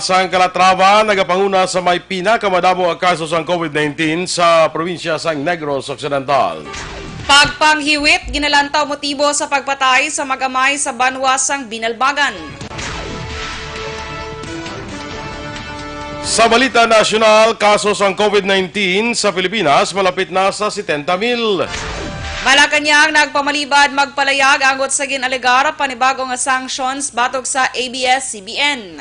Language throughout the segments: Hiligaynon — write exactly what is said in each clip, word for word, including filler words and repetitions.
Sang Calatrava, nagapanguna sa may pinakamadamo nga kaso sang COVID nineteen sa probinsya sang Negros Occidental. Pagpanghiwit, ginalantaw motibo sa pagpatay sa mag-amay sa banwa sang Binalbagan. Sa balita nasyonal, kaso sang COVID nineteen sa Pilipinas malapit na sa setenta mil. Malacañang nagpamalibad magpalayag angot sa gin-alegar panibago nga sanctions batok sa A B S C B N.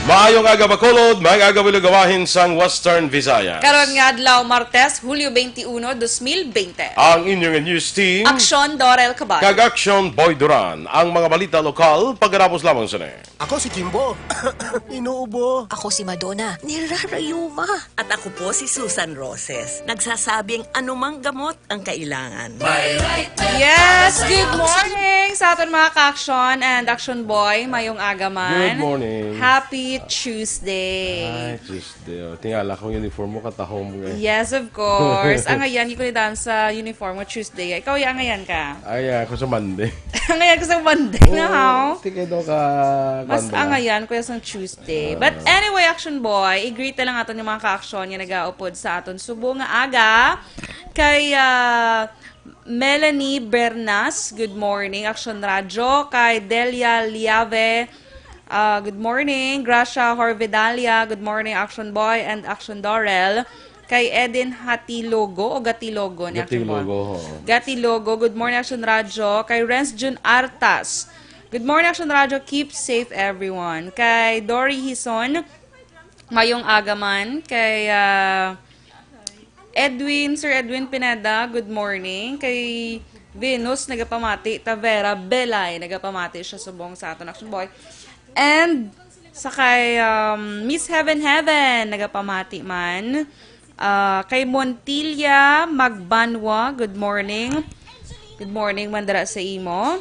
Maayong aga, Bacolod, maayong aga, Bulog, bahin sang Western Visayas. Karon nga adlaw, Martes, Hulyo twenty-one, dos mil bente. Ang inyong news team, Aksyon Dorel Cabal. Kag Aksyon Boy Duran. Ang mga balita lokal, pagkatapos lamang sini. Ako si Kimbo. Inuubo. Ako si Madonna. Nirarayuma. At ako po si Susan Roses. Nagsasabing anumang gamot ang kailangan. Yes, good morning sa aton mga ka-action and action boy. Mayong aga man. Good morning. Happy Tuesday. Ay, Tuesday. Oh. Tingala kong uniform mo, katahom mo eh. Yes, of course. Angayan, ko ni Dan sa uniform mo Tuesday. Ikaw, ya, angayan ka. Ay, ako sa Monday. Angayan ka sa Monday na, Oo, how? Tingay daw ka, Mas kwan ba? Angayan ko ya sang Tuesday. Ah. But anyway, action boy, i-greet na lang aton yung mga ka-action nga nag-aupod sa aton subo nga aga. Kay, ah, Melanie Bernas, good morning, Action Radyo. Kay Delia Liave, ah, good morning. Gracia Horvidalia, good morning, Action Boy and Action Dorel. Kay Eden Hatilogo o Gatilogo ni Action Boy? Gatilogo, ho. Gatilogo, good morning, Action Radyo. Kay Renz Jun Artas, good morning, Action Radyo. Keep safe, everyone. Kay Dory Hison, mayong aga man. Kay, ah, Edwin, Sir Edwin Pineda, good morning. Kay Venus, nagapamati. Tavera Belay, nagapamati siya subong sa aton Action Boy. And sa kay, um, Miss Heaven Heaven, nagapamati man. Ah, kay Montilla Magbanwa, good morning. Good morning, mandara sa imo.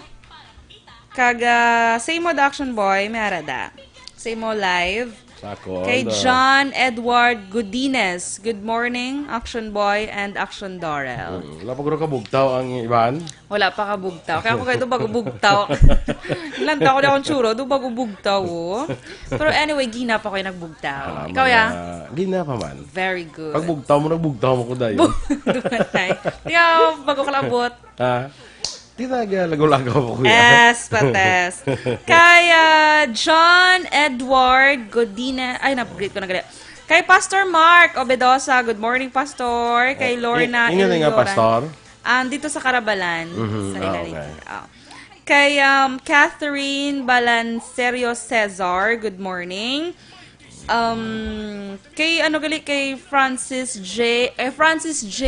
Kag, ah, sa imo, the Action Boy, may ara da. Sa imo live. Sa akon, Kay ah. John Edward Godinez. Good morning, Action Boy and Action Dorel. Mm, wala pa guro kabugtaw ang iban? Wala pa kabugtaw. Kaya ako kayo bago bugtaw. Lanta ko na akong tsuro, do bago bugtaw, oh. Pero anyway, gina pa ko yung nagbugtaw. Ah, Ikaw, mga ya? Gina pa man. Very good. Pag bugtaw mo, nagbugtaw mo ko dayon. Bu-, Dumatay. Di ako bago kalabot. Ha? Di na, lagaw-lagaw ako, kuya. Yes, pates. Kay, ah, John Edward Godina, ay, nag-greet ko na gali. Kay Pastor Mark Obedosa, good morning, Pastor. Kay Eh, Lorna i-, ino na nga, Iloran. Pastor? Um, dito sa Carabalan, Mhm, sa ah, Ilaniti. okay. Ah. Kay, um, Catherine Balancerio Cesar, good morning. Um, kay, ano gali, kay Francis J, eh, Francis J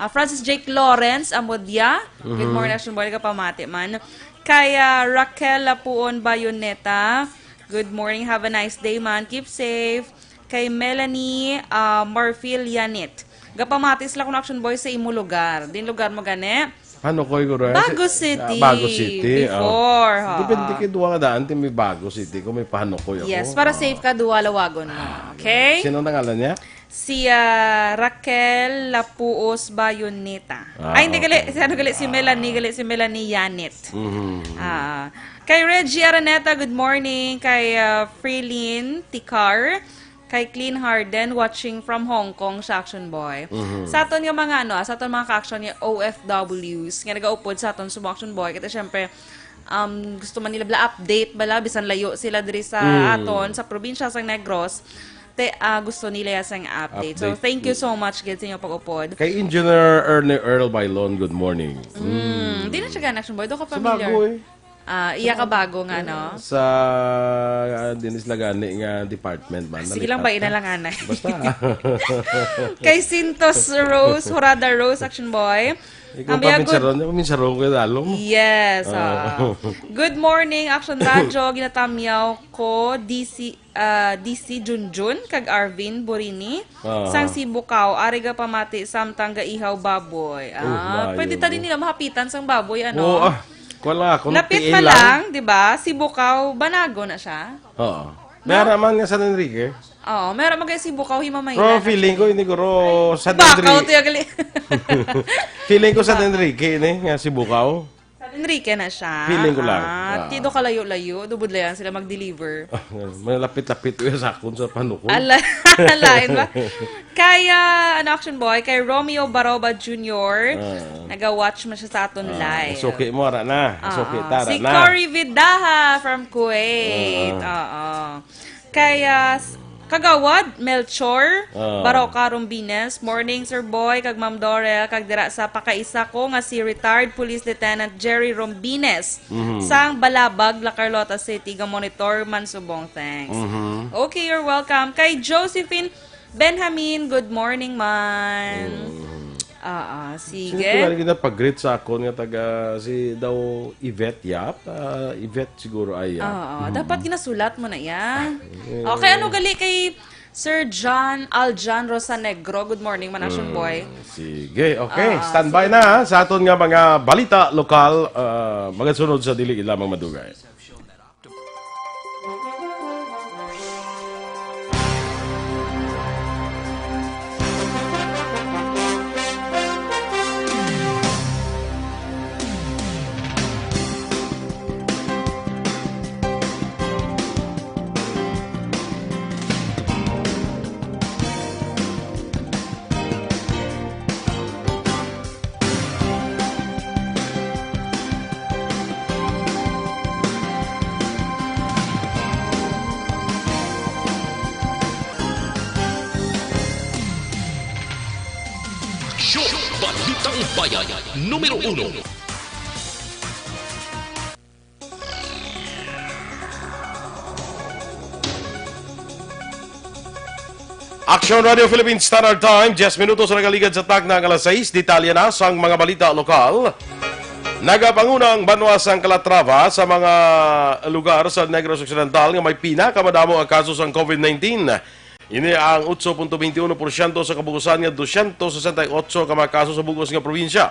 Ah, Francis Jake Lawrence Amodia. Good Mhm. morning, Action Boy. Nagapamati man. Kay, ah, Raquel Lapuon Bayoneta. Good morning. Have a nice day, man. Keep safe. Kay Melanie, ah, Marfil Yanit. Gapamati sila kung Action Boy sa imo lugar. Din lugar mo gani? Ano ko, Igor, eh? Bago Si-, City. Ah, Bago City, oh. Before, ha. Depende kay duwa nga daan, ti may Bago City, kung may pahanukoy ako. Yes, para Ah. safe ka, duwa lawagon mo. Ah, Okay? sino ang ngalan niya? Si, ah, Raquel Lapuos Bayoneta. Ah, Ay, hindi, gali. okay. Si, ano, gali? Si Ah. Melanie, gali. Si Melanie Yanit. Mhm. Ah. Kay Reggie Araneta, good morning. Kay, ah, Freelin Ticar. Kay Clean Harden, watching from Hong Kong sa Action Boy. Mhm. Sa aton nga mga, ano, ah, sa aton mga ka-action nga O F Ws, nga nagaupod sa aton subong Action Boy. Kasi, syempre, um, gusto man nila bala update bala, bisan layo sila diri sa Mm. aton, sa probinsya sang Negros. Te, ah, gusto nila ya sang update. So, Update. thank you so much gid sa inyong pag-upod. Kay Engineer Ernie Earl Bailon, good morning. Mm, Mm. di na siya gana, Action Boy. Do ka Sa familiar? Bago, eh. Ah, iya ka bago nga, no? Sa, ah, dinis lagani nga department man, Sige lang ba, nalipat ina ka. lang, anay. Basta. Kay Sintos Rose, Hurada Rose, Action Boy. Ikaw Ang pa, biya, good minsaron, minsaron ko yung lalong. Yes, Ah. ah. Good morning, Action Radyo. Ginatamyaw ko, D C, ah, D C Junjun, kag Arvin Burini. Ah. Sang Sibukaw, ari ga pamati samtang gaihaw baboy. Oh, Ah, maayo pwede ta mo. din nila mahapitan sang baboy, ano? Oo, ah. Wala, kung Lapit T L pa lang. lang, di ba? Sibukaw, Banago na siya. Oo. No? May ara man nga San Enrique. Oo, may ara man kay Sibukaw, Himamay Pero na, feeling ko, actually. hindi ko ro San Bakaw Enrique. to yung gali. Feeling ko San Enrique, ini, nga Sibukaw. Enrique na siya. Feeling ko lang. Ah, Ah. tido kalayo-layo, dubod lang sila mag-deliver. Malapit-lapit ko yung sakon sa panukon. Ala-, lain ba? Kaya, ano, Action Boy, kay Romeo Baroba Junior, Ah. naga-watch man siya sa aton Ah, live. suki mo, ara na. Ah, Suki, tara si na. Cory Vidaha from Kuwait. Ah. Oo. Kay, ah, s-, Kagawad Melchor Ah. Baroca Rombines, morning, Sir Boy, kag Ma'am Dorel, kag dira sa pakaisa ko nga si retired Police Lieutenant Jerry Rombines Mhm. sang Balabag, La Carlota City, ga-monitor man subong. Thanks. Mhm. Okay, you're welcome. Kay Josephine Benjamin, good morning man. Mhm. Ah, ah, Sino sige. ko nga ginapag-greet sa akon nga taga, si daw Yvette Yap? Ah, Yvette siguro ay Yap. Oo, Mhm. dapat ginasulat mo na iya. Ah, eh. Okay, ano gali kay Sir John Aljan Rosanegro? Good morning, Manasyon Mm, Boy. sige, okay. Ah, Standby sige. na, ha, sa aton nga mga balita lokal, ah, magasunod sa dili lamang madugay. Aksyon! Balitang Bayan, numero uno. Action Radio Philippines Standard Time, diyes minutos na nagaligad sa takna nga alas sais. Detalye na sang mga balita lokal. Nagapanguna ang banwa sang Calatrava sa mga lugar sa Negros Occidental nga may pinakamadamo nga kaso sang COVID nineteen. Ini ang otso punto twenty uno porsyento sa kabugusan nga dosyentos sesenta y otso ka mga kaso sa bug-os nga probinsya.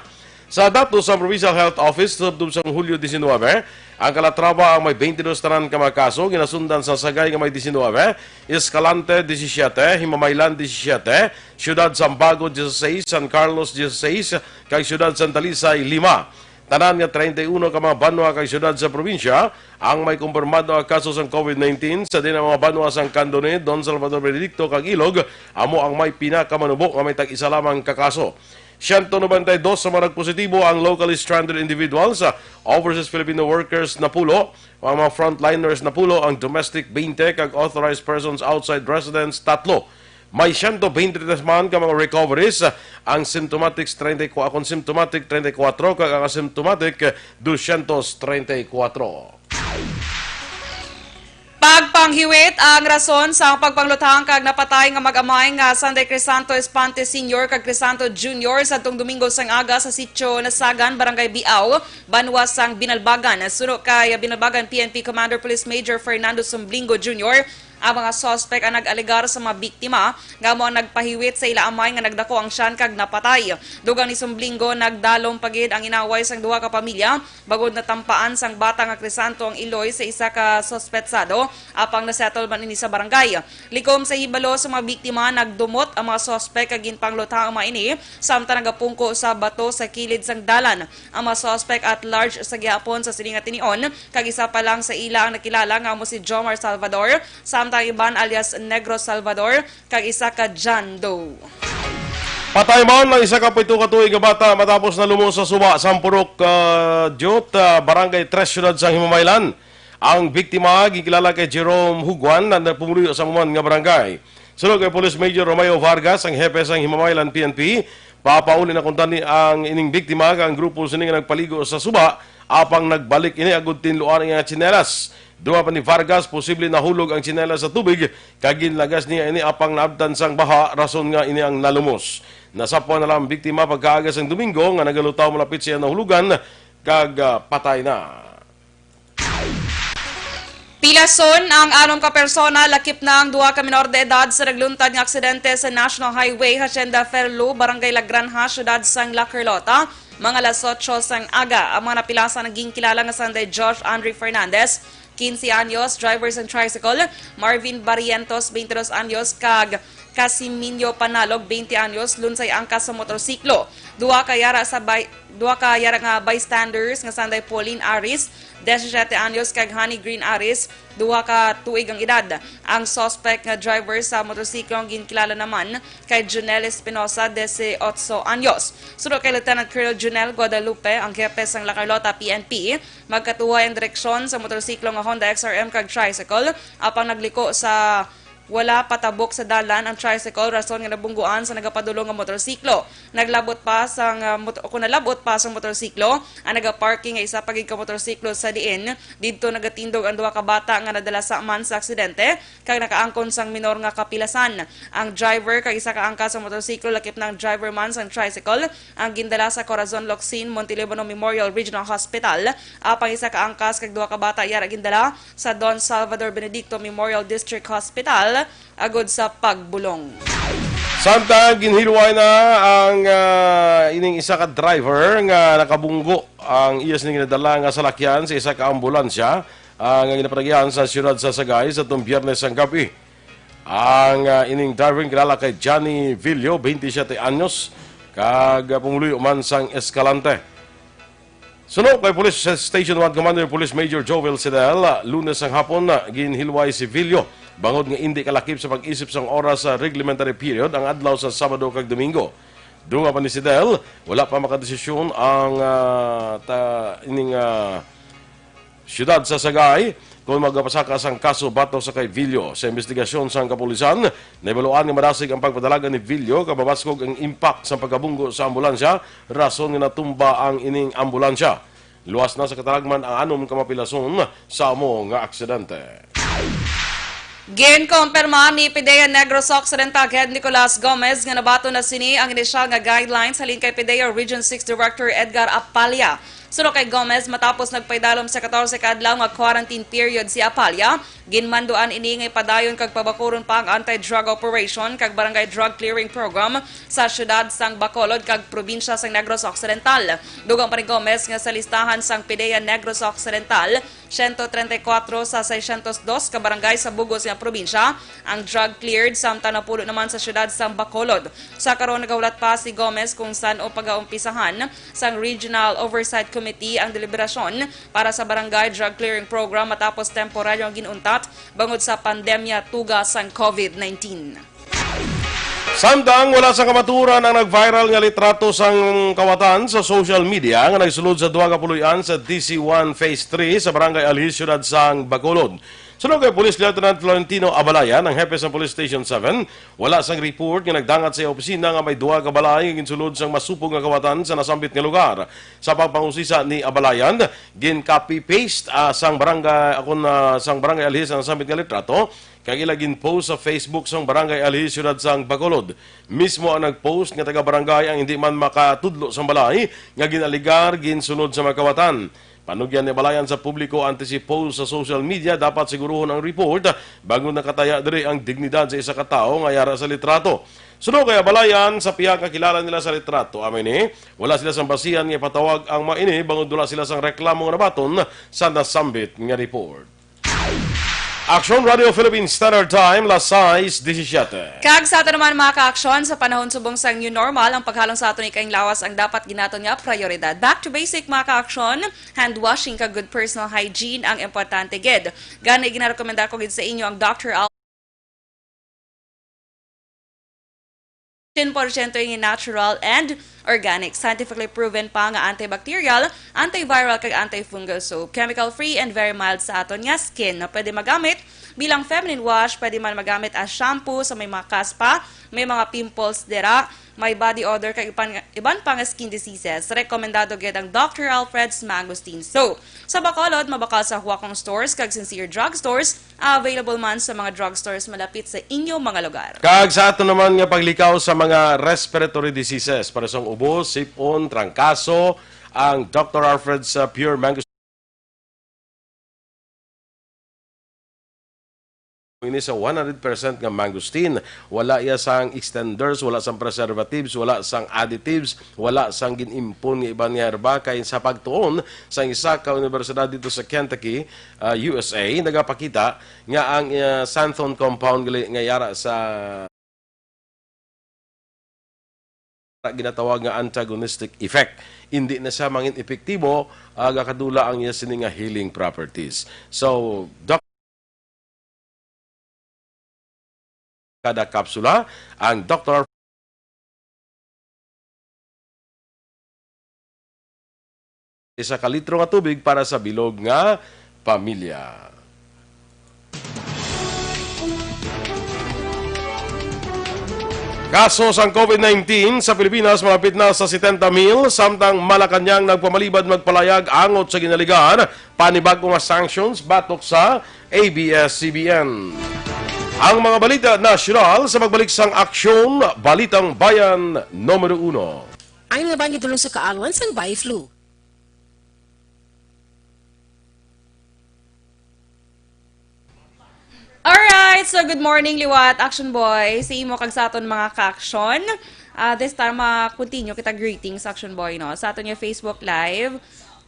Sa datos sang Provincial Health Office, tubtob sang Hulyo diecinuebe, ang Calatrava ang may twenty-dos tanan ka mga kaso, ginasundan sa Sagay nga may diecinuebe, Escalante diecisiete, Himamaylan diecisiete, Siyudad Sambago dieciséis, San Carlos dieciséis, kag Siyudad Santa Lisay lima. Tanan nga treinta y uno ka mga banwa kag siyudad sa probinsya ang may kumpirmado nga kaso sang COVID nineteen, sa diin ang mga banwa sang Candonet, Don Salvador Benedicto, kag Ilog amo ang may pinakamanubo nga may tag-isa lamang ka kaso. Siyento nobenta y dos sa mga nagpositibo ang locally stranded individuals, overseas Filipino workers napulo, ang mga frontliners napulo, ang domestic twenty, kag authorized persons outside residence tatlo. May siyento twenty-tres man ka mga recoveries, ang symptomatics treinta y kuatro, kung symptomatic treinta y kuatro, kag ang asymptomatic dosyentos treinta y kuatro. Pagpanghiwit ang rason sa pagpangluthang kag napatay nga mag-amay nga Sanday Crisanto Espante Senior kag Crisanto Junior sadtong Domingo sang aga sa Sitio Nasagan, Barangay Biao, banwa sang Binalbagan. Suno kay Binalbagan P N P Commander Police Major Fernando Sumblingo Junior, ang mga suspect ang nag-alegar sa mga biktima nga amo ang nagpahiwit sa ila amay nga nagdako ang tiyan kag napatay. Dugang ni Sumblingo, nagdalom pa gid ang inaway sang duha ka pamilya, bangod natampaan sang bata nga Crisanto ang iloy sa isa ka suspetsado, apang nasettle man ini sa barangay. Likom sa hibalo sa mga biktima, nagdumot ang mga suspect kag ginpangluthang ang mga ini, samtang nagapungko sa bato sa kilid sang dalan. Ang mga suspect at large sa gihapon sa sini nga tinion, kag isa pa lang sa ila ang nakilala nga amo si Jomar Salvador, samtang iban alias Negro Salvador, kag isa ka John Doe. Patay man ang isa ka pito ka tuig nga bata matapos nalumos sa suba sa Purok, ah, Diot, ah, Barangay Tres, Siyudad sang Himamaylan. Ang biktima ginkilala kay Jerome Huguan, na nagpumuluyo sa amo man nga barangay. Suno kay Police Major Romeo Vargas, ang hepe sang Himamaylan P N P, papauli na kuntani ang ining biktima kag ang grupo sini nga nagpaligo sa suba, apang nagbalik ini agud tinluan ang iyang tsinelas. Dugang pa ni Vargas, posible nahulog ang tsinelas sa tubig kag ginlagas niya ini apang naabtan sang baha, rason nga ini ang nalumos. Nasapwan na lang ang biktima pagkaaga sang Domingo nga nagalutaw malapit sa iyang nahulugan kag, ah, patay na. Pilason ang anom ka persona, lakip na ang duha ka minor de edad sa nagluntad nga aksidente sa National Highway, Hacienda Ferlu, Barangay La Granja, Siyudad sang La Carlota, mga alas otso sang aga. Ang mga napilasan ang ginkilala nga sanday Josh Andre Fernandez, quince anyos, driver sang tricycle, Marvin Barrientos, twenty-two anyos, kag Casiminio Panalog, twenty anyos, lunsay angkas sa motorsiklo. Duha ka yara sa bay-, duha ka yara nga bystanders nga sanday Pauline Aris, disisiete anyos, kag Honey Green Aris, duha ka tuig ang edad. Ang suspect nga driver sa motorsiklo ang ginkilala naman kay Junel Espinosa, dieciocho anyos. Suno kay Lieutenant Colonel Junel Guadalupe, ang hepe sang La Carlota P N P, magkatuhay ang direksyon sa motorsiklo nga Honda X R M kag tricycle, apang nagliko sa wala patabok sa dalan ang tricycle, rason nga nabungguan sa nagapadulong nga motorsiklo. Naglabot pa sang, ah, mot-, kung nalabot pa sang motorsiklo ang nagaparking nga isa pa gid ka motorsiklo, sa diin didto nagatindog ang duha ka bata nga nadala sa man sa aksidente kag nakaangkon sang minor nga kapilasan. Ang driver kag isa ka angkas sa motorsiklo, lakip na ang driver man sang tricycle, ang gindala sa Corazon Locsin Montelibano Memorial Regional Hospital. Apang isa ka angkas kag duha ka bata yara gindala sa Don Salvador Benedicto Memorial District Hospital agod sa pagbulong. Samtang ginhilway na ang, ah, ining isa ka driver nga nakabunggo ang iya sini ginadala nga salakyan sa isa ka ambulansya, ah, nga ginapanagyan sa siyudad sa Sagay sa tong Biyernes sang gabi. Ang, ah, ining driver kilala kay Johnny Villo, twenty-seven anyos, kag, ah, pumuluyo man sang Escalante. Suno kay Police Station one Commander Police Major Joel Sidel, Lunes sang hapon, ginhilway si Villo bangod nga indi kalakip sa pag-isip sang oras sa reglementary period ang adlaw sa Sabado kag Domingo. Dunga pa ni Sidel, wala pa makadesisyon ang, ah, ta-, ining, ah, siyudad sa Sagay kung magapasaka sang kaso batok sa kay Villo. Sa investigasyon sang kapulisan, nahibaluan nga madasig ang pagpadalagan ni Villo kag mabaskog ang impact sang pagkabunggo sa ambulansya, rason nga natumba ang ining ambulansya. Luwas na sa katalagman ang anom ka mapilason sa amo nga aksidente. Ginkumpirma ni PDEA Negros Occidental Head Nicolas Gomez nga nabaton na sini ang inisyal nga guidelines halin kay PDEA Region six Director Edgar Apalla. Suno kay Gomez, matapos nagpaidalom sa katorse ka adlaw nga quarantine period si Apalla, ginmanduan ini nga ipadayon kag pabakuron pa ang anti-drug operation kag barangay drug clearing program sa siyudad sang Bacolod kag probinsya sang Negros Occidental. Dugang pa ni Gomez nga sa listahan sang PDEA Negros Occidental, siyento treinta y cuatro sa seiscientos dos ka barangay sa bug-os nga probinsya ang drug cleared, samtang napulo naman sa siyudad sang Bacolod. Sa karon, nagahulat pa si Gomez kung san-o pagaumpisahan sang Regional Oversight Committee ang deliberasyon para sa Barangay Drug Clearing Program matapos temporaryong ginuntat bangod sa pandemya tuga sang COVID nineteen. Samtang wala sa kamaturan ang nag-viral nga litrato sang kawatan sa social media nga nagsulod sa duha ka puloy-an sa D C one Phase three sa Barangay Alhi, siyudad sang Bacolod. Suno kay Police Lieutenant Florentino Abalayan, ang hepe sa Police Station seven, wala sang report nga nagdangat sa iya opisina nga may duha ka balay nga ginsulod sang masupog nga kawatan sa nasambit nga lugar. Sa pagpangusisa ni Abalayan, gin-copy-paste, ah, sang barangay, akon, ah, sang Barangay Alhi sa nasambit nga litrato, kag ila gin-post sa Facebook sang Barangay Alhi, siyudad sang Bacolod. Mismo ang nag-post nga taga-barangay ang hindi man makatudlo sang balay nga gin-alegar ginsulod sa mga kawatan. Panugyan ni Abalayan sa publiko antes i-post sa social media, dapat siguruhon ang report bago nakataya diri ang dignidad sa isa ka tawo nga yara sa litrato. Suno kay Abalayan, sa pihak nga kilala nila sa litrato, amo ini, wala sila sang basihan nga ipatawag ang mga ini bangod wala sila sang reklamo nga nabaton sa nasambit nga report. Aksyon Radio Philippine Standard Time, las sais disisiete. Kag sa aton naman, mga ka-aksyon, sa panahon subong sang new normal, ang paghalong sa aton ikaayong lawas ang dapat ginaton nga prioridad. Back to basic, mga ka-aksyon, hand washing kag good personal hygiene ang importante gid. Gani, ginarekomenda ko gid sa inyo ang Doctor Al- Cien por ciento ini natural and organic, scientifically proven pa nga antibacterial, antiviral, kag antifungal soap. Chemical free and very mild sa aton nga skin. Pwede magamit bilang feminine wash, pwede man magamit as shampoo sa may mga kaspa, may mga pimples dira, may body odor, kag iban, iban pa nga skin diseases. Rekomendado gid ang Doctor Alfred's Mangosteen Soap. Sa Bacolod, mabakal sa Huacong Stores kag Sincere Drug Stores. Available man sa mga drugstores malapit sa inyo mga lugar. Kag sa ato naman nga paglikaw sa mga respiratory diseases, para sa ubo, sipon, trangkaso, ang Doctor Alfred's, uh, Pure Mango Ini sa one hundred percent nga mangosteen. Wala iya sang extenders, wala sang preservatives, wala sang additives, wala sang gin-impon nga iban nga herba. Kay sa pagtuon sang isa ka universidad dito sa Kentucky, ah, U S A, nagapakita nga ang, ah, xanthone compound gali nga yara sa ginatawag nga antagonistic effect. Hindi na siya mangin epektibo, ah, gakadula ang iya sini nga healing properties. So, doc-, kada kapsula, ang Doctor isa ka litro nga tubig para sa bilog nga pamilya. Kaso sang COVID nineteen sa Pilipinas malapit na sa setenta mil, samtang Malacañang nagpamalibad magpalayag angot sa ginaligan panibag-o nga sanctions batok sa A B S C B N. Ang mga balita nasyonal sa pagbalik sang Aksyon, Balitang Bayan numero uno. Ang mga bangin dulong sa kaangwan sang Biflu. Alright, so good morning, liwat, Action Boy, sa imo kag sa aton mga ka-action. Ah, this time, ma-continue kita greetings, Action Boy, no? Sa aton nga Facebook Live,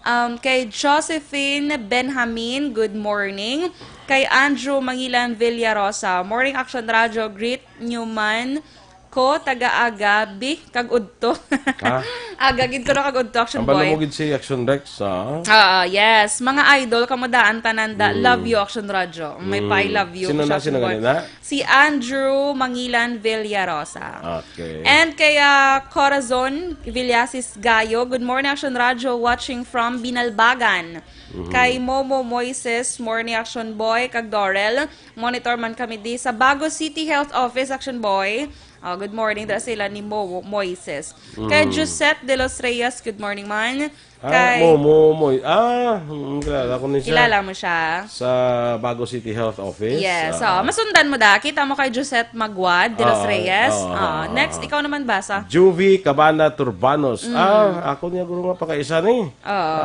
um, kay Josephine Benjamin, good morning. Kay Andrew Mangilan Villarosa, morning, Action Radio, greet nyo man ko, taga Agabi, kag udto. Ha? Aga gid ko na kag udto, Action Ang balo Boy. Mo gid si Action Rex, ha? Ah, yes. Mga idol, kamo daan tanan da. Mm. Love you, Action Radio. May Mm. pa, I love you, Sino na, Action sino Boy. Ganina? Si Andrew Mangilan Villarosa. Okay. And kay, ah, Corazon Villasis Gayo, good morning, Action Radio, watching from Binalbagan. Mhm. Kay Momo Moises, morning, Action Boy, kag Dorel. Monitor man kami di sa Bago City Health Office, Action Boy. Oh, good morning, dira sila ni Mo Moises. Kay Mm. Josette de los Reyes, good morning man. Ah, Kay Mo, Mo, Mo. Ah, mm, kilala ko ni siya. Kilala mo siya? Sa Bago City Health Office. Yes, Ah. so, masundan mo da. Kita mo kay Josette Magwad de los Ah, Reyes. ah, Ah, ah, next, ah. Ikaw naman basa. Juvie Cabana Turbanos. Mm. Ah, ako niya guro nga pakaisa ni. Oo.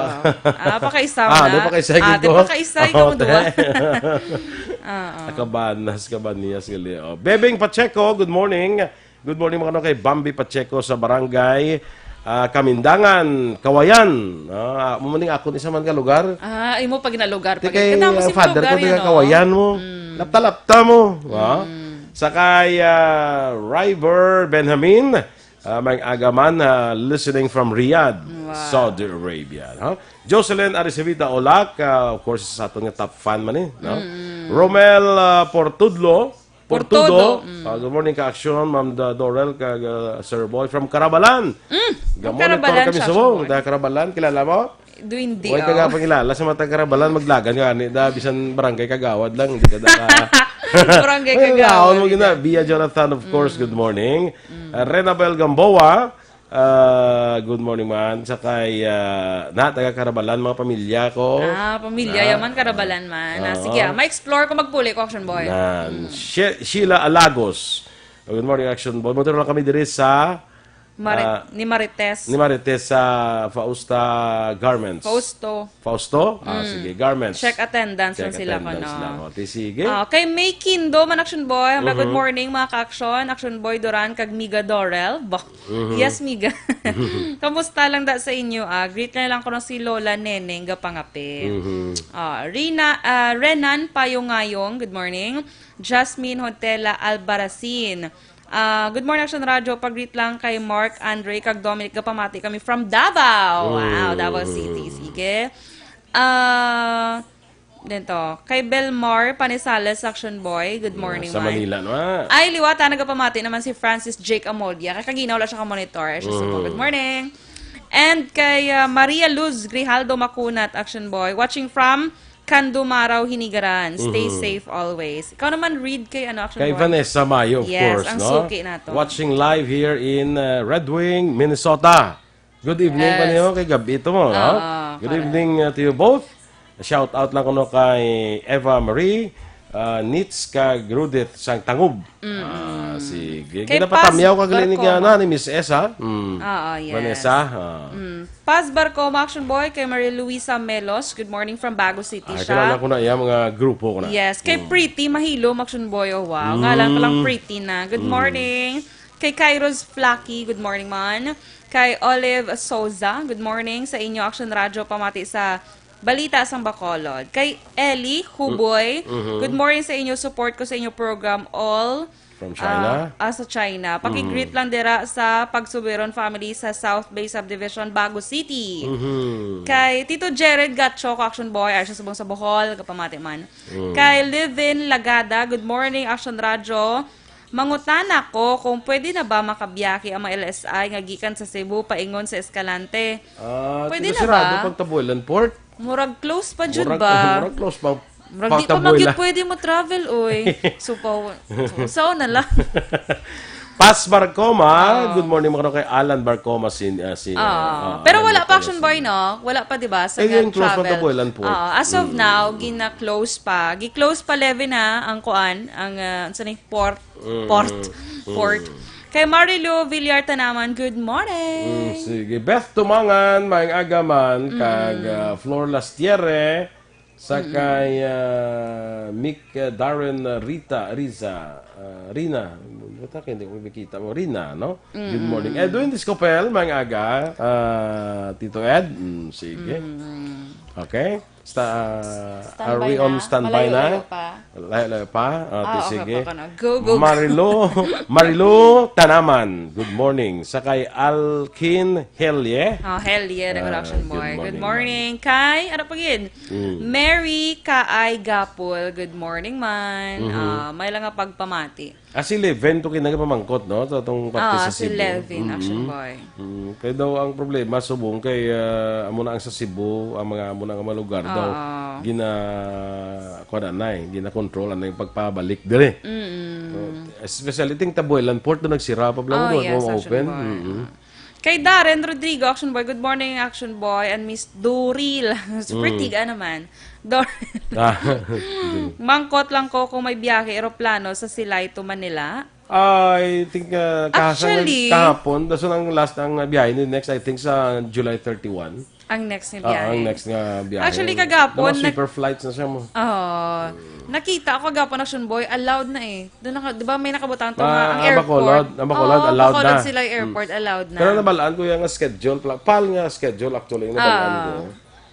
Ah, pakaisa Ah, na. Di pakaisa Ah, gid di ko. Pakaisa, ikaw Oh, mo duwa. te. Oo. Kabanas, Kabanias, gali. Oh. Bebeng Pacheco, good morning. Good morning, mga kay Bambi Pacheco sa barangay, ah, Kamindangan, Kawayan. Ah, mo maning ako ni sa man ka lugar. Ah, imo pag nalugar Ti pa kay gid. Kada mo ang si father ko, lugar taga yan, no? Kawayan mo. Mm. Lapta-lapta mo. Ah. Mm. Sa kay, ah, River Benjamin, Ah, may aga man, ah, listening from Riyadh, Wow. Saudi Arabia, ha? Jocelyn Aricevita Olak, ah, of course, sa aton nga top fan man eh, no? Mm. Romel, ah, Portudlo, Portudo, Portudo, mm. Ah, good morning, ka-aksyon, Ma'am Da-, Dorel, kag, ah, Sir Boy from Karabalan. Mm, Ga-monitor Karabalan kami sa subong. Taga Karabalan, kilala mo? Do hindi, Way oh. Ka nga pangilala sa mga taga Karabalan, maglagan ka ani da, bisan barangay kagawad lang, hindi ka da ka. Barangay Ay, kagawad, laon mo gina. Hindi. Via Jonathan, of course, Mm. Good morning. Mm. Uh, Renabel Gamboa, uh, good morning man. Sa kay, uh, na, taga Karabalan, mga pamilya ko. Ah, pamilya, Na. Yaman, Karabalan man. Ah, Oo. Sige, ah, ma-explore ko, magpuli ko, Action Boy. Nan. Mm. She-, Sheila Alagos. Good morning, Action Boy. Motor lang kami diri sa Mari-, Ah, ni Marites. Ni Marites sa Fausta Garments. Fausto. Fausto? Ah, Mm. Sige, Garments. Check attendance Check lang sila attendance kuno. Lang. O, ti sige. Ah, kay May Kindo man, Action Boy. Mga good Mhm. morning, mga ka-action. Action Boy Duran, kag Miga Dorel. Bah. Mhm. Yes, Miga. Kamusta lang da sa inyo, ah? Greet na lang ko si Lola Neneng Gapangapit. Mhm. Ah, Rina, ah, Renan Payongayong, good morning. Jasmine Hontela Albarracin. Ah, good morning, Action Radio. Pag-greet lang kay Mark, Andre, kag Dominic. Gapamati kami from Davao. Wow, Davao City. Mm. Sige. Ah, dito. Kay Belmar Panisales, Action Boy. Good morning, Sa Mike. Manila, no? Ah. Ay, liwata, nagapamati naman si Francis Jake Amodia. Kay kagina, wala siya ka-monitor. Siya sa Mm. Good morning. And kay, ah, Maria Luz Grijaldo Macunat, Action Boy. Watching from Candumaraw, Hinigaran. Stay Mhm. safe always. Ikaw naman, read kay ano, Action Kay Boy. Vanessa Mayo, of Yes, course, ang no? suki nato. Watching live here in, uh, Red Wing, Minnesota. Good evening Yes. pa niyo kay gabi to mo, no? Oo, Good correct. evening, uh, to you both. Shout out lang kuno kay Eva Marie, uh, Nitz kag Rudith sang Tangub. Mm-mm. Ah, Sige. Kay Ginapatamyaw Paz ka gali ni Barcoma. Gana ni Miss S, ha? Mm. Oo, yes. Vanessa, ah. Mm. Paz Barcoma, Action Boy, kay Maria Luisa Melos. Good morning from Bago City Ay, siya. Kilala ko na iya, mga grupo ko na. Yes. Kay Mm. Pretty Mahilo, Action Boy. Oh, wow. Mm. Ngalan pa lang Pretty na. Good Mm. morning. Kay Kairos Flaky, good morning, man. Kay Olive Souza, good morning sa inyo, Action Radio, pamati sa balita sang Bacolod. Kay Ellie Huboy, Mm-hmm. good morning sa inyo, support ko sa inyo program, all From China? Ah, ah, sa China. Paki-greet Mm. lang dira sa Pagsubiron family sa South Bay Subdivision, Bago City. Mm-hmm. Kay Tito Jared Gatcho, ko Action Boy, ay siya subong sa Bohol, kapamati man. Mm. Kay Livin Lagada, good morning, Action Radio. Mangutana ko kung pwede na ba makabiyahe ang mga L S I nga gikan sa Cebu paingon sa Escalante. Ah, Pwede na sirado ba? Pang Tabuelan Port. Murag close pa jud Murag, ba? Murag close pa. Murag di pa Pagtaboy magi lang. Pwede mo travel, oy. So, pa, so, so na lang. Pas Barcoma, Ah. good morning, mga kay Alan Barcoma, sin, ah, si, Ah, ah, pero Alan wala pa, Barcoma, Action Boy, sin- no? Wala pa, di ba? Sa Eh, nga yung close pa travel. Tabuelan po. Ah, as of Mm. now, gina-close pa. Gi-close pa eleven na ang kuan, ang, ah, sa ni port, Mm, port, mm. port. Kay Marilu Villar Tanaman, good morning. Mm, sige. Beth Tumangan, maayong aga man, Mm. kag, ah, Flor Lastierre, Sa Mm. kay, ah, Mick, ah, Darren, ah, Rita, Riza, ah, Rina. Bata ka, hindi ko makikita mo. Rina, no? Good Mm. morning. Edwin Discopel, maayong aga. Ah, Tito Ed. Mm, sige. Mm. Okay. Sta-, ah, Standby are we on na. Standby na? Malayo-layo pa. Layo-layo pa? Ah, Ah, okay, sige. pa ka na. Go, go, go. Marilo, Marilo Tanaman. Good morning. Sa kay Alkin Helye. Oh, Helye, Ah, Recollection good Boy. Good morning, morning. Kay, ano pa gid? Mm. Mary Kaay Gapol, good morning man. Mhm. Ah, may lang nga pagpamati. Ah, si Leven to kinagapamangkot, no? To, tong parte Ah, sa si Cebu. Leven, Mm-mm. Action Boy. Mm. Kaya daw ang problema, subong kay, ah, amo na ang sa Cebu, ang mga amo na nga mga lugar daw, Oo. gina-, kuha na na eh, gina-control na yung pagpabalik diri. Mm-mm. So, especially ting Tabuelan Port, doon nagsira pa lang Oh, doon, yes, mga Action open. Boy. Mm-mm. Kay Darren Rodrigo, Action Boy, good morning, Action Boy, and Miss Doril. So, Mm. pretty ka naman. Doril. Ah. Mangkot lang ko kung may biyahe eroplano sa Silay to Manila. I think, uh, kahasang Actually, kahapon, dason ang last ang biyahe ni next, I think, sa July thirty-one. Ang next nga Ah, biyahe. ang next nga biyahe. Actually, kagapon, Daw mga nag- sleeper flights na siya mo. Oo. Nakita ko gapon, Action Boy, allowed na eh. Doon naka-, di ba may nakabutang to Ma-, nga ang ang airport? Bacolod, ang Bacolod, Oo, allowed Bacolod na. sila yung Mm. airport, allowed na. Pero nabalaan ko yung schedule, pla-, pal nga schedule actually, yung nabalaan Ah. ko.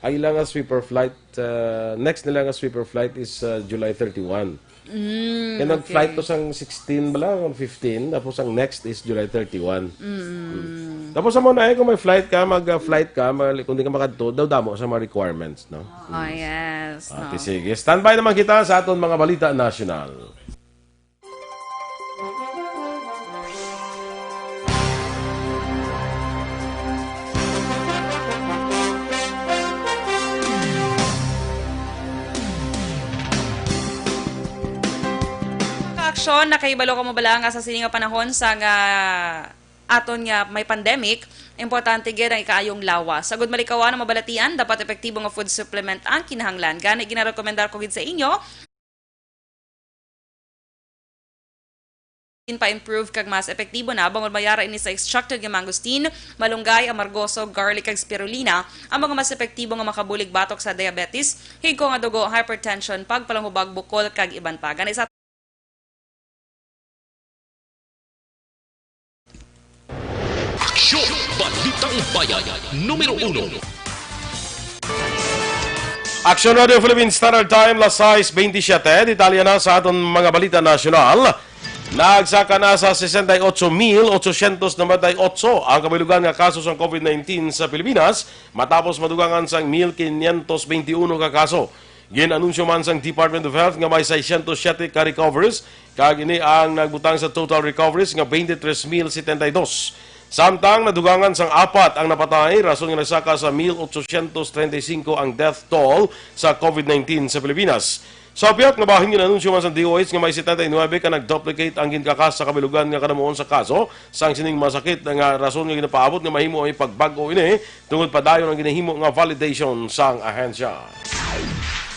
Ang ilang nga sweeper flight, uh, next nila nga sweeper flight is, uh, July thirty-one. Mm, Kaya nag-flight okay. to sang sixteen ba lang, fifteen, tapos ang next is July thirty-one. Mm. Mm. Tapos sa mga na, eh, kung may flight ka, mag-, uh, flight ka, mag-, kung di ka makadto, daw damo sa mga requirements, no? Oh, yes, Ah, no. ti-, sige. Standby naman kita sa aton mga balita nasyonal. Mga aksyon, nakahibalo ka mo bala nga sa sini nga panahon sa nga aton nga may pandemic, importante gid ang ikaayong lawas. Sagod malikawan ang mabalatian, dapat epektibo nga food supplement ang kinahanglan. Gani, ginarekomendar ko gid sa inyo, pa-improve kag mas epektibo na bangod mayara ini sa extracted nga mangosteen, malunggay, amargoso, garlic, kag spirulina, ang mga mas epektibo nga makabulig batok sa diabetes, higko nga dugo, hypertension, pagpalanghubag, bukol, kag iban pa. Gani sa Aksyon! Balitang Bayan, numero uno. Aksyon Radio Philippine Standard Time, las sais bentisiete. Detalye na sa aton mga balita nasyonal. Nagsaka na sa sesenta y ocho mil ochocientos noventa y ocho ang kabilugan nga kaso sang COVID nineteen sa Pilipinas, matapos madugangan sang mil quinientos veintiuno ka kaso. Gin-anunsyo man sang Department of Health nga may seiscientos siete ka recoveries, kag ini ang nagbutang sa total recoveries nga twenty-three mil setenta y dos. Samtang nadugangan sang apat ang napatay, rason nga nagsaka sa mil ochocientos treinta y cinco ang death toll sa COVID nineteen sa Pilipinas. Sa upyat nga bahin, gin-anunsyo man sa D O H nga may setenta y nuebe ka nag-duplicate ang ginkakas sa kabilugan nga kadamuon sa kaso sang sining masakit nga rason nga ginapaabot nga mahimo ang pagbag-o ini tungod padayon ang ginahimo nga validation sang ahensya.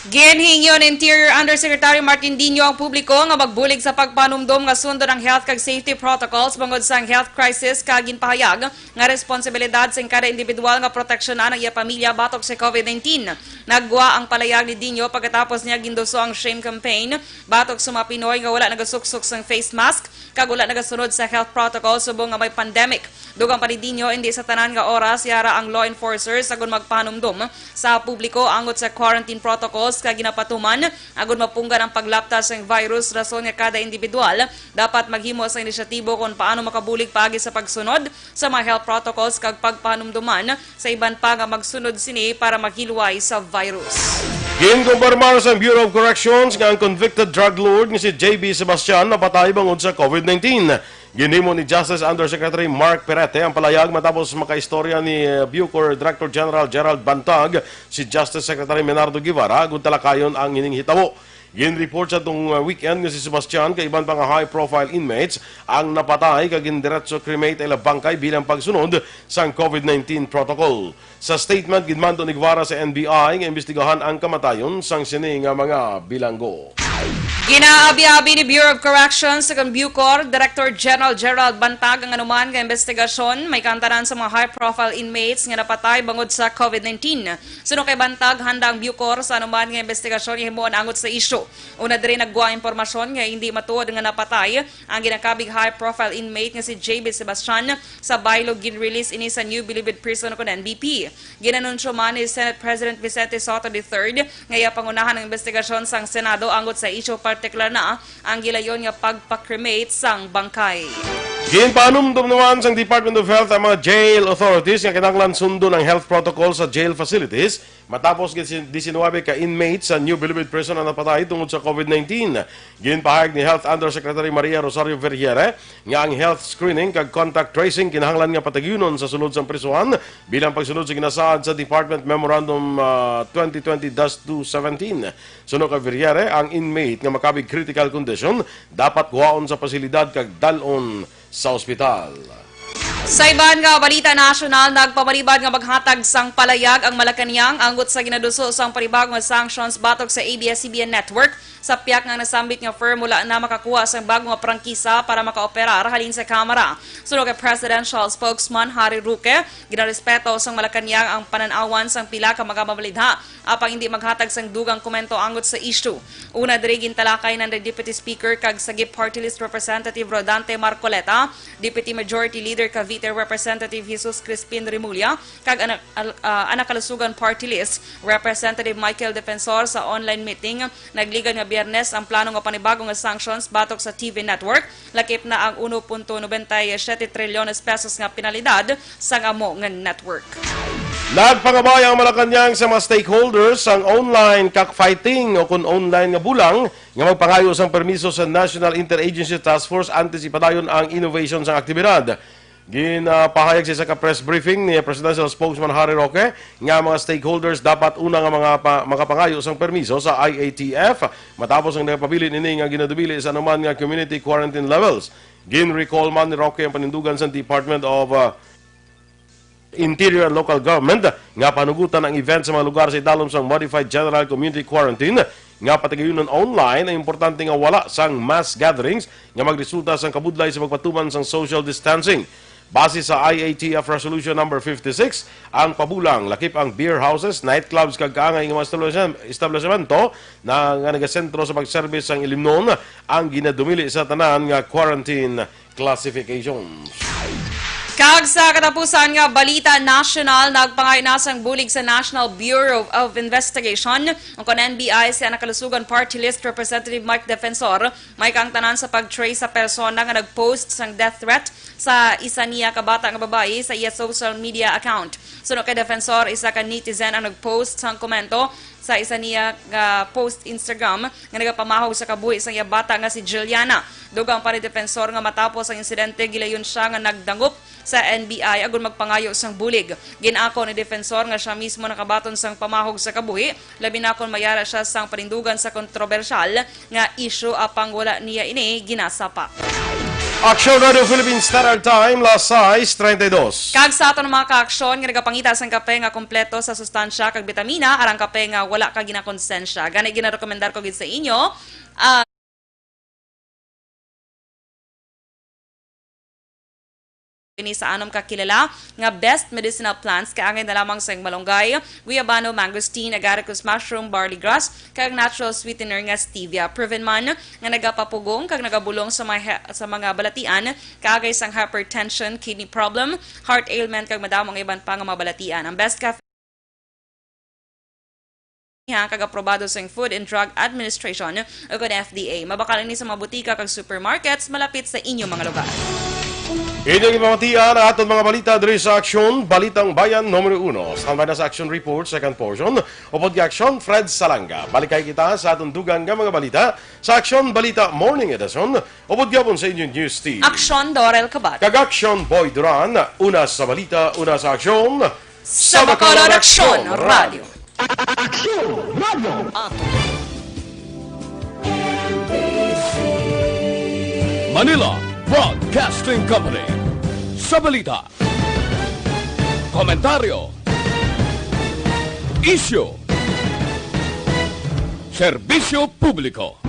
Ginhingyo ni Interior Undersecretary Martin Dinho ang publiko nga magbulig sa pagpanumdom nga sundon ang health kag safety protocols bangod sang health crisis, kag ginpahayag nga responsibilidad sing kada individual nga proteksyonan ang iya pamilya batok sa covid nineteen. Naggwa ang palayag ni Dinho pagkatapos niya ginduso ang shame campaign batok sa mga Pinoy nga wala nagasuksok sang face mask kag wala nagasunod sa health protocol subong nga may pandemic. Dugang pa ni Dinho, hindi sa tanan nga oras yara ang law enforcers agon magpahanumdom sa publiko angot sa quarantine protocols nga ginapatuman agon mapunggan ang paglapta sang virus, rason nga kada individual dapat maghimo sa inisyatibo kon paano makabulig paagi sa pagsunod sa mga health protocols kag pagpahanumdoman sa iban pa nga magsunod sini para maghilway sa virus. Ginkumpirmar sa Bureau of Corrections nga ang convicted drug lord nga si J B Sebastian napatay bangod sa covid nineteen. Ginhimo ni Justice Undersecretary Mark Perete ang palayag matapos makaistorya ni, eh, Bucor Director General Gerald Bantag si Justice Secretary Menardo Guevara agud talakayon ang ining hitabo. Ginreport sa tong, uh, weekend nga si Sebastian kag iban pa nga high-profile inmates ang napatay kag gindiretso cremate ang ila bangkay bilang pagsunod sang covid nineteen protocol. Sa statement, ginmando ni Guevara sa N B I nga imbestigahan ang kamatayon sang sini nga mga bilanggo. Ginaabi-abi ni Bureau of Corrections sa Bucor Director General Gerald Bantag ang anuman nga investigasyon may kantanan sa mga high-profile inmates nga napatay bangod sa covid nineteen. Suno kay Bantag, handa ang Bucor sa anuman nga investigasyon nga himuon angot sa isyu. Una diri, naggwa ang impormasyon nga hindi matuod nga napatay ang ginakabig high-profile inmate nga si J B Sebastian sa baylo. Gin-release ini sa New Bilibid Prison kon N B P. Ginanunsyo man ni Senate President Vicente Sotto the third nga iya pangunahan ang investigasyon sang Senado angot sa isyu, partikular na ang gilayon nga pagpa-cremate sang bangkay. Ginpaanumdum naman sang Department of Health ang mga jail authorities nga kinahanglan sundon ang health protocol sa jail facilities matapos gin-, disinwabe ka inmates sa New Bilibid Prison ang napatay tungod sa covid nineteen. Ginpahayag ni Health Undersecretary Maria Rosario Vergeire nga ang health screening kag contact tracing kinahanglan nga patigyunon sa sulod sang prisuhan bilang pagsunod sa ginasaad sa Department Memorandum, ah, twenty twenty dash two seventeen. Suno kay Vergeire, ang inmate nga makabig critical condition dapat kuhaon sa pasilidad kag dal-on sa ospital. Sa iban nga balita nasyonal, nagpamalibad nga maghatag sang palayag ang Malacañang angot sa ginaduso sang panibago nga sanctions batok sa A B S C B N network sa pihak nga ang nasambit nga firm wala na makakuha sang bago nga prangkisa para makaoperar halin sa Kamara. Suno kay Presidential Spokesman Harry Roque, ginarespeto sang Malacañang ang panan-awan sang pila ka mga mamalidha, apang hindi maghatag sang dugang komento angot sa isyu. Una diri, gintalakay na ni Deputy Speaker kag Sagip Party List Representative Rodante Marcoleta, Deputy Majority Leader Cavite Representative Jesus Crispin Remulla, kag Ana-, Al-, ah, Anakalusugan Party List Representative Michael Defensor sa online meeting nagligad nga Biyernes ang plano nga panibago nga sanctions batok sa T V network, lakip na ang uno punto noventa y siete trilyones pesos nga penalidad sang amo nga network. Nagpangabay ang Malacañang sa mga stakeholders sang online cockfighting o kun online nga bulang nga magpangayo sang permiso sa National Interagency Task Force antes ipadayon ang innovation sang aktibidad. Ginapahayag sa isa ka press briefing ni Presidential Spokesman Harry Roque nga mga stakeholders dapat una nga mga pa-, makapangayo sang permiso sa I A T F matapos ang nagapabilin ini nga ginadumili sa anuman nga community quarantine levels. Gin-recall man ni Roque ang panindugan sa Department of, uh, Interior and Local Government nga panugutan ang event sa mga lugar sa idalom sang Modified General Community Quarantine nga patigayunon online ang importante nga wala sang mass gatherings nga magresulta sang kabudlay sa pagpatuman sang social distancing. Base sa I A T F Resolution Number fifty-six, ang pabulang, lakip ang beer houses, nightclubs, kag kaangay nga mga establishem-, establishmento na nga nagasentro sa pagserbis sang ilimnon, ang ginadumili sa tanan nga quarantine classifications. Kag sa katapusan nga balita nasyonal, nagpangayo na sang bulig sa National Bureau of Investigation, ang kon N B I, si Anakalusugan Party List Representative Mike Defensor, may kaangtanan sa pag-trace sa persona nga nag-post sang death threat sa isa niya ka bata nga babayi sa iya social media account. Suno kay Defensor, isa ka netizen ang nag-post sang komento sa isa niya nga post Instagram nga nagapamahog sa kabuhi sang iya bata nga si Juliana. Dugang pa ni Defensor nga matapos ang insidente, gilayon siya nga nagdangop sa N B I agon magpangayo sang bulig. Gin-ako ni Defensor nga siya mismo nakabaton sang pamahog sa kabuhi, labi na kon mayara siya sang panindugan sa kontrobersyal nga isyu, apang wala niya ini ginasapa. Aksyon Radio Philippines Standard Time, las sais treinta y dos. Kag sa aton mga kaaksyon nga nagapangita sang kape nga kompleto sa sustansya kag bitamina, arang kape nga wala ka ginakonsensya. Gani ginarekomendar ko gid sa inyo, ah, ini sa anom ka kilala nga best medicinal plants, kaangay na lamang sang malunggay, guyabano, mangosteen, agaricus mushroom, barley grass, kag natural sweetener nga stevia. Proven man nga nagapapugong kag nagabulong sa mga, sa mga balatian, kaagay sang hypertension, kidney problem, heart ailment, kag madamo nga iban pa nga mga balatian. Ang Best Cafe ha, kag aprobado sang Food and Drug Administration ug ang F D A. Mabakal ini sa mga butika kag supermarkets malapit sa inyo mga lugar. Inyong ipamatian ang aton mga balita diri sa Aksyon, Balitang Bayan numero uno. Standby na sa Aksyon Report, second portion. Upod kay Aksyon, Fred Salanga. Balikay kita sa aton dugang nga mga balita sa Aksyon Balita Morning Edition. Upod gihapon sa inyong news team. Aksyon, Dorel Kabat. Kag Aksyon, Boy Duran. Una sa balita, una sa aksyon. Sa Bacolod Aksyon Radio. Aksyon Radio. Manila Broadcasting Company. Sa balita, komentaryo, isyu, serbisyo publiko.